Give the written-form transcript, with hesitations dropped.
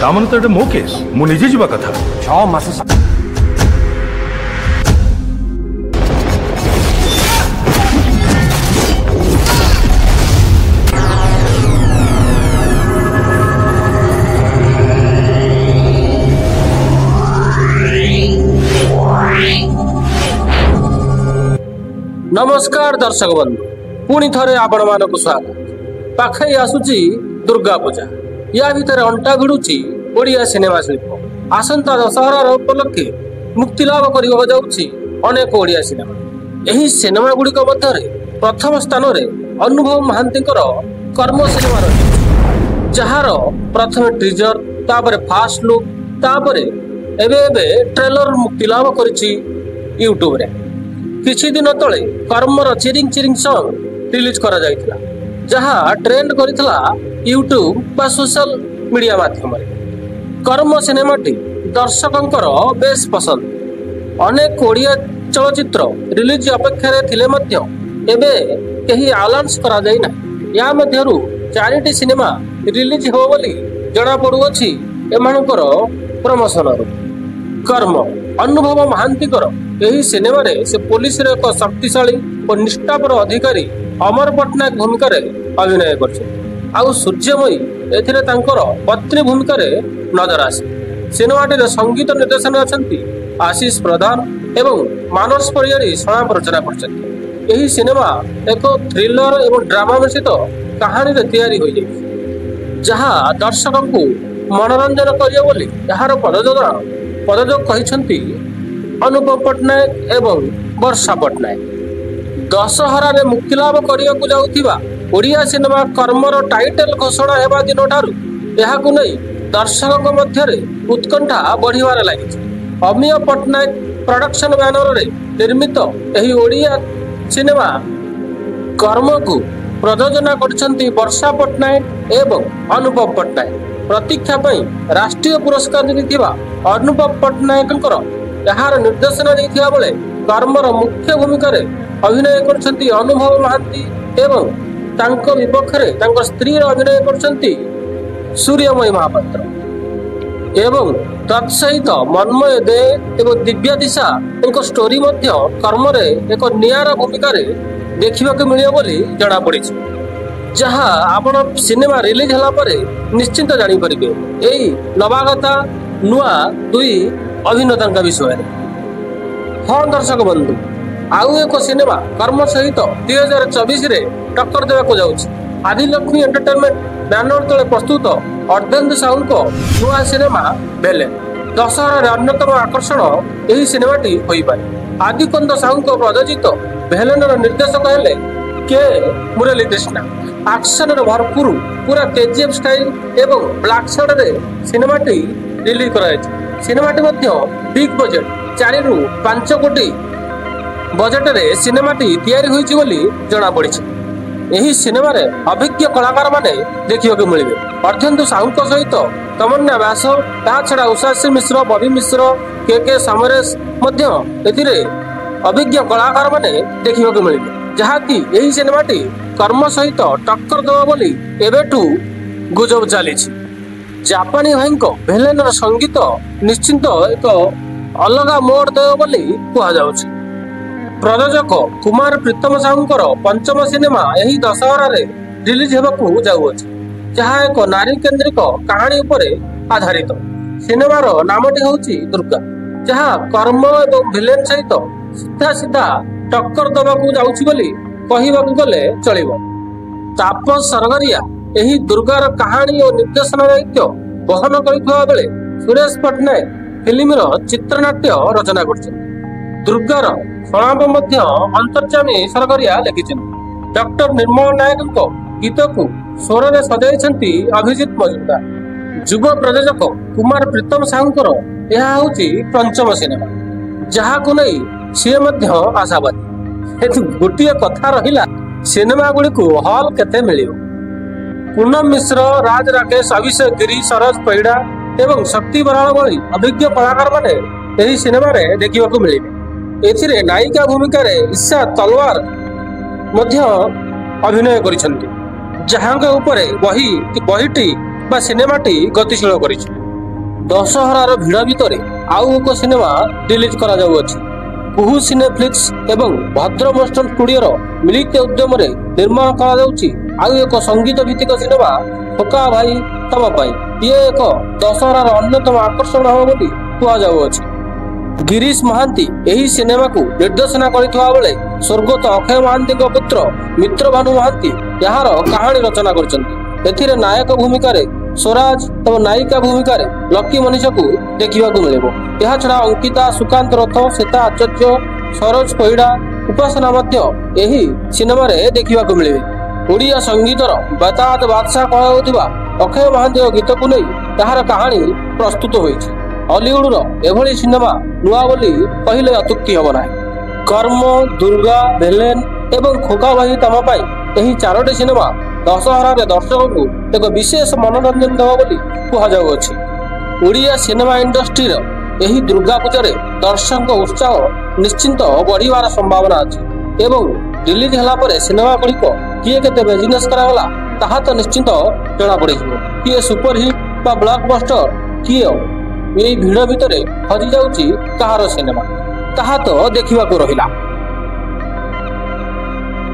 ତା ମାନେ ତ ଏଇଟା ମୋ କେସ୍, ମୁଁ ନିଜେ ଯିବା କଥା। 6 ମାସ। ନମସ୍କାର ଦର୍ଶକ ବନ୍ଧୁ, ପୁଣି ଥରେ ଆପଣମାନଙ୍କୁ ସ୍ୱାଗତ। ପାଖେଇ ଆସୁଛି ଦୁର୍ଗା ପୂଜା, ୟା ଭିତରେ ଅଣ୍ଟା ଭିଡୁଛି ଓଡ଼ିଆ ସିନେମା ଶିଳ୍ପ। ଆସନ୍ତା ଦଶହରାର ଉପଲକ୍ଷେ ମୁକ୍ତିଲାଭ କରିବାକୁ ଯାଉଛି ଅନେକ ଓଡ଼ିଆ ସିନେମା। ଏହି ସିନେମା ଗୁଡ଼ିକ ମଧ୍ୟରେ ପ୍ରଥମ ସ୍ଥାନରେ ଅନୁଭବ ମହାନ୍ତିଙ୍କର କର୍ମ ସିନେମା ରହିଛି, ଯାହାର ପ୍ରଥମେ ଟିଜର, ତାପରେ ଫାଷ୍ଟ ଲୁକ୍, ତାପରେ ଏବେ ଏବେ ଟ୍ରେଲର ମୁକ୍ତିଲାଭ କରିଛି ୟୁଟ୍ୟୁବରେ। କିଛି ଦିନ ତଳେ କର୍ମର ଚିରିଂ ଚିରିଂ ସଙ୍ଗ ରିଲିଜ କରାଯାଇଥିଲା, ଯାହା ଟ୍ରେଣ୍ଡ କରିଥିଲା ୟୁଟ୍ୟୁବ ବା ସୋସିଆଲ ମିଡିଆ ମାଧ୍ୟମରେ। କର୍ମ ସିନେମାଟି ଦର୍ଶକଙ୍କର ବେଶ ପସନ୍ଦ। ଅନେକ ଓଡ଼ିଆ ଚଳଚ୍ଚିତ୍ର ରିଲିଜ ଅପେକ୍ଷାରେ ଥିଲେ ମଧ୍ୟ ଏବେ କେହି ଆଲାନ୍ସ କରାଯାଇ ନାହିଁ। ୟା ମଧ୍ୟରୁ 4ଟି ସିନେମା ରିଲିଜ ହେବ ବୋଲି ଜଣାପଡୁଅଛି ଏମାନଙ୍କର ପ୍ରମୋସନରୁ। କର୍ମ ଅନୁଭବ ମହାନ୍ତିଙ୍କର ଏହି ସିନେମାରେ ସେ ପୋଲିସର ଏକ ଶକ୍ତିଶାଳୀ ଓ ନିଷ୍ଠାପର ଅଧିକାରୀ ଅମର ପଟ୍ଟନାୟକ ଭୂମିକାରେ ଅଭିନୟ କରିଛନ୍ତି, ଆଉ ସୂର୍ଯ୍ୟମୟୀ ଏଥିରେ ତାଙ୍କର ପତ୍ନୀ ଭୂମିକାରେ ନଜର ଆସେ। ସିନେମାଟିର ସଙ୍ଗୀତ ନିର୍ଦ୍ଦେଶନା ଅଛନ୍ତି ଆଶିଷ ପ୍ରଧାନ ଏବଂ ମାନସ ପରିହାରୀ ସଂଳାପ ରଚନା କରିଛନ୍ତି। ଏହି ସିନେମା ଏକ ଥ୍ରିଲର ଏବଂ ଡ୍ରାମା ମିଶ୍ରିତ କାହାଣୀରେ ତିଆରି ହୋଇଯାଇଛି, ଯାହା ଦର୍ଶକଙ୍କୁ ମନୋରଞ୍ଜନ କରିବ ବୋଲି ଏହାର ପ୍ରଯୋଜକ କହିଛନ୍ତି ଅନୁପମ ପଟ୍ଟନାୟକ ଏବଂ ବର୍ଷା ପଟ୍ଟନାୟକ। ଦଶହରାରେ ମୁକ୍ତିଲାଭ କରିବାକୁ ଯାଉଥିବା ଓଡ଼ିଆ ସିନେମା କର୍ମର ଟାଇଟେଲ ଘୋଷଣା ହେବା ଦିନଠାରୁ ଏହାକୁ ନେଇ ଦର୍ଶକଙ୍କ ମଧ୍ୟରେ ଉତ୍କଣ୍ଠା ବଢ଼ିବାରେ ଲାଗିଛି। ଅମିୟ ପଟ୍ଟନାୟକ ପ୍ରଡକ୍ସନ ବ୍ୟାନରରେ ନିର୍ମିତ ଏହି ଓଡ଼ିଆ ସିନେମା କର୍ମକୁ ପ୍ରଯୋଜନା କରିଛନ୍ତି ବର୍ଷା ପଟ୍ଟନାୟକ ଏବଂ ଅନୁପମ ପଟ୍ଟନାୟକ। ପ୍ରତୀକ୍ଷା ପାଇଁ ରାଷ୍ଟ୍ରୀୟ ପୁରସ୍କାର ଜିତିଥିବା ଅନୁପମ ପଟ୍ଟନାୟକଙ୍କର ଏହାର ନିର୍ଦ୍ଦେଶନା ଦେଇଥିବା ବେଳେ କର୍ମର ମୁଖ୍ୟ ଭୂମିକାରେ ଅଭିନୟ କରୁଛନ୍ତି ଅନୁଭବ ମହାନ୍ତି ଏବଂ ତାଙ୍କ ବିପକ୍ଷରେ ତାଙ୍କ ସ୍ତ୍ରୀର ଅଭିନୟ କରୁଛନ୍ତି ସୂର୍ଯ୍ୟମୟୀ ମହାପାତ୍ର ଏବଂ ତତ୍ସହିତ ମନ୍ମୟ ଦେ ଏବଂ ଦିବ୍ୟା ଦିଶାଙ୍କ ଷ୍ଟୋରି ମଧ୍ୟ କର୍ମରେ ଏକ ନିଆରା ଭୂମିକାରେ ଦେଖିବାକୁ ମିଳିବ ବୋଲି ଜଣାପଡ଼ିଛି, ଯାହା ଆପଣ ସିନେମା ରିଲିଜ ହେଲା ପରେ ନିଶ୍ଚିନ୍ତ ଜାଣିପାରିବେ ଏଇ ନବାଗତା ନୂଆ ଦୁଇ ଅଭିନେତାଙ୍କ ବିଷୟରେ। ହଁ ଦର୍ଶକ ବନ୍ଧୁ, ଆଉ ଏକ ସିନେମା କର୍ମ ସହିତ 2024ରେ ଟକ୍କର ଦେବାକୁ ଯାଉଛି। ଆଦିଲକ୍ଷ୍ମୀ ଏଣ୍ଟରଟେନମେଣ୍ଟ ବ୍ୟାନର ତଳେ ପ୍ରସ୍ତୁତ ଅର୍ଦ୍ଧେନ୍ଦୁ ସାହୁଙ୍କ ନୂଆ ସିନେମା ଭେଲେନ। ଦଶହରାରେ ଅନ୍ୟତମ ଆକର୍ଷଣ ଏହି ସିନେମାଟି ହୋଇପାରେ। ଆଦିକନ୍ଦ ସାହୁଙ୍କ ପ୍ରଯୋଜିତ ଭେଲେନର ନିର୍ଦ୍ଦେଶକ ହେଲେ କେ ମୁରଲୀ କୃଷ୍ଣା। ଆକ୍ସନରେ ଭରପୁର ପୁରା କେଜିଏଫ୍ ଷ୍ଟାଇଲ ଏବଂ ବ୍ଲାକ୍ ସାଡରେ ସିନେମାଟି ରିଲିଜ କରାଯାଇଛି। ସିନେମାଟି ମଧ୍ୟ ବିଗ୍ ବଜେଟ୍, 4ରୁ 5 କୋଟି ବଜେଟରେ ସିନେମାଟି ତିଆରି ହୋଇଛି ବୋଲି ଜଣାପଡ଼ିଛି। ଏହି ସିନେମାରେ ଅଭିଜ୍ଞ କଳାକାରମାନେ ଦେଖିବାକୁ ମିଳିବେ। ଅର୍ଦ୍ଧେନ୍ଦୁ ସାହୁଙ୍କ ସହିତ ତମନ୍ନା ବ୍ୟାସ, ତା ଛଡ଼ା ଉଷାଶ୍ରୀ ମିଶ୍ର, ବବି ମିଶ୍ର, କେ କେ ସମରେଶ ମଧ୍ୟ ଏଥିରେ ଅଭିଜ୍ଞ କଳାକାରମାନେ ଦେଖିବାକୁ ମିଳିବେ, ଯାହାକି ଏହି ସିନେମାଟି କର୍ମ ସହିତ ଟକ୍କର ଦେବ ବୋଲି ଏବେଠୁ ଗୁଜବ ଚାଲିଛି। ଜାପାନୀ ଭାଇଙ୍କ ଭେଲେନର ସଙ୍ଗୀତ ନିଶ୍ଚିନ୍ତ ଏକ ଅଲଗା ମୋଡ ଦେବ ବୋଲି କୁହାଯାଉଛି। ପ୍ରଯୋଜକ କୁମାର ପ୍ରୀତମ ସାହୁଙ୍କର ପଞ୍ଚମ ସିନେମା ଏହି ଦଶହରାରେ ରିଲିଜ ହେବାକୁ ଯାଉଅଛି, ଯାହା ଏକ ନାରୀ କେନ୍ଦ୍ରିକ କାହାଣୀ ଉପରେ ଆଧାରିତ। ସିନେମାର ନାମଟି ହେଉଛି ଦୁର୍ଗା, ଯାହା କର୍ମ ଏବଂ ଭିଲେନ ସହିତ ସିଧା ସିଧା ଟକ୍କର ଦେବାକୁ ଯାଉଛି ବୋଲି କହିବାକୁ ଗଲେ ଚଳିବ। ତାପସ ସରଗରିଆ ଏହି ଦୁର୍ଗାର କାହାଣୀ ଓ ନିର୍ଦ୍ଦେଶନା ଦାୟିତ୍ୱ ବହନ କରିଥିବା ବେଳେ ସୁରେଶ ପଟ୍ଟନାୟକ ଫିଲ୍ମର ଚିତ୍ରନାଟ୍ୟ ରଚନା କରିଛନ୍ତି। ଦୁର୍ଗାର ସଂଳାପ ମଧ୍ୟ ଅନ୍ତର୍ଯାମୀ ସରଗରିଆ ଲେଖିଛନ୍ତି। ଡକ୍ଟର ନିର୍ମଳ ନାୟକଙ୍କ ଗୀତକୁ ସ୍ୱରରେ ସଜାଇଛନ୍ତି ଅଭିଜିତ ମଜୁମଦାର। ଯୁବ ପ୍ରଯୋଜକ କୁମାର ପ୍ରୀତମ ସାହୁଙ୍କର ଏହା ହେଉଛି ପଞ୍ଚମ ସିନେମା, ଯାହାକୁ ନେଇ ସିଏ ମଧ୍ୟ ଆଶାବାଦୀ। କିନ୍ତୁ ଗୋଟିଏ କଥା ରହିଲା, ସିନେମା ଗୁଡ଼ିକୁ ହଲ୍ କେତେ ମିଳିବ? ପୂନମ ମିଶ୍ର, ରାଜ ରାକେଶ, ଅଭିଷେକ ଗିରି, ସରୋଜ ପରିଡ଼ା ଏବଂ ଶକ୍ତି ବରାଳ ଭଳି ଅଭିଜ୍ଞ କଳାକାରମାନେ ଏହି ସିନେମାରେ ଦେଖିବାକୁ ମିଳିବେ। ଏଥିରେ ନାୟିକା ଭୂମିକାରେ ଈଶା ତଲୱାର ମଧ୍ୟ ଅଭିନୟ କରିଛନ୍ତି, ଯାହାଙ୍କ ଉପରେ ବହିଟି ବା ସିନେମାଟି ଗତିଶୀଳ କରିଛି। ଦଶହରାର ଭିଡ଼ ଭିତରେ ଆଉ ଏକ ସିନେମା ରିଲିଜ୍ କରାଯାଉଅଛି। କୁହୁ ସିନେଫ୍ଲିକ୍ସ ଏବଂ ଭଦ୍ର ମୋଷ୍ଟନ ଷ୍ଟୁଡିଓର ମିଳିତ ଉଦ୍ୟମରେ ନିର୍ମାଣ କରାଯାଉଛି ଆଉ ଏକ ସଙ୍ଗୀତ ଭିତ୍ତିକ ସିନେମା ଖୋକା ଭାଇ ତମ ପାଇଁ। ଇଏ ଏକ ଦଶହରାର ଅନ୍ୟତମ ଆକର୍ଷଣ ହେବ ବୋଲି କୁହାଯାଉଅଛି। ଗିରୀଶ ମହାନ୍ତି ଏହି ସିନେମାକୁ ନିର୍ଦ୍ଦେଶନା କରିଥିବା ବେଳେ ସ୍ୱର୍ଗତ ଅକ୍ଷୟ ମହାନ୍ତିଙ୍କ ପୁତ୍ର ମିତ୍ରଭାନୁ ମହାନ୍ତି ଏହାର କାହାଣୀ ରଚନା କରିଛନ୍ତି। ଏଥିରେ ନାୟକ ଭୂମିକାରେ ସ୍ୱରାଜ ଏବଂ ନାୟିକା ଭୂମିକାରେ ଲକି ମନୀଷକୁ ଦେଖିବାକୁ ମିଳିବ। ଏହାଛଡ଼ା ଅଙ୍କିତା, ସୁକାନ୍ତ ରଥ, ଶ୍ବେତା ଆଚାର୍ଯ୍ୟ, ସରୋଜ ପରିଡ଼ା, ଉପାସନା ମଧ୍ୟ ଏହି ସିନେମାରେ ଦେଖିବାକୁ ମିଳିବେ। ଓଡ଼ିଆ ସଙ୍ଗୀତର ବେତାଜ ବାଦଶାହ କୁହାଯାଉଥିବା ଅକ୍ଷୟ ମହାନ୍ତିଙ୍କ ଗୀତକୁ ନେଇ ଏହାର କାହାଣୀ ପ୍ରସ୍ତୁତ ହୋଇଛି। ହଲିଉଡର ଏଭଳି ସିନେମା ନୂଆ ବୋଲି କହିଲେ ଅତ୍ୟୁକ୍ତି ହେବ ନାହିଁ। କର୍ମ, ଦୁର୍ଗା, ଭିଲେନ ଏବଂ ଖୋକା ଭାଇ ତମ ପାଇଁ ଏହି ଚାରୋଟି ସିନେମା ଦଶହରାରେ ଦର୍ଶକଙ୍କୁ ଏକ ବିଶେଷ ମନୋରଞ୍ଜନ ଦେବ ବୋଲି କୁହାଯାଉଅଛି। ଓଡ଼ିଆ ସିନେମା ଇଣ୍ଡଷ୍ଟ୍ରିର ଏହି ଦୁର୍ଗା ପୂଜାରେ ଦର୍ଶକଙ୍କ ଉତ୍ସାହ ନିଶ୍ଚିନ୍ତ ବଢ଼ିବାର ସମ୍ଭାବନା ଅଛି ଏବଂ ରିଲିଜ୍ ହେଲା ପରେ ସିନେମା ଗୁଡ଼ିକ କିଏ କେତେ ବିଜନେସ୍ କରାଗଲା ତାହା ତ ନିଶ୍ଚିନ୍ତ ଜଣାପଡ଼ିଯିବ। କିଏ ସୁପରହିଟ୍ ବା ବ୍ଲକବଷ୍ଟର, କିଏ ଏହି ଭିଡ଼ ଭିତରେ ହଜିଯାଉଛି କାହାର ସିନେମା, ତାହା ତ ଦେଖିବାକୁ ରହିଲା।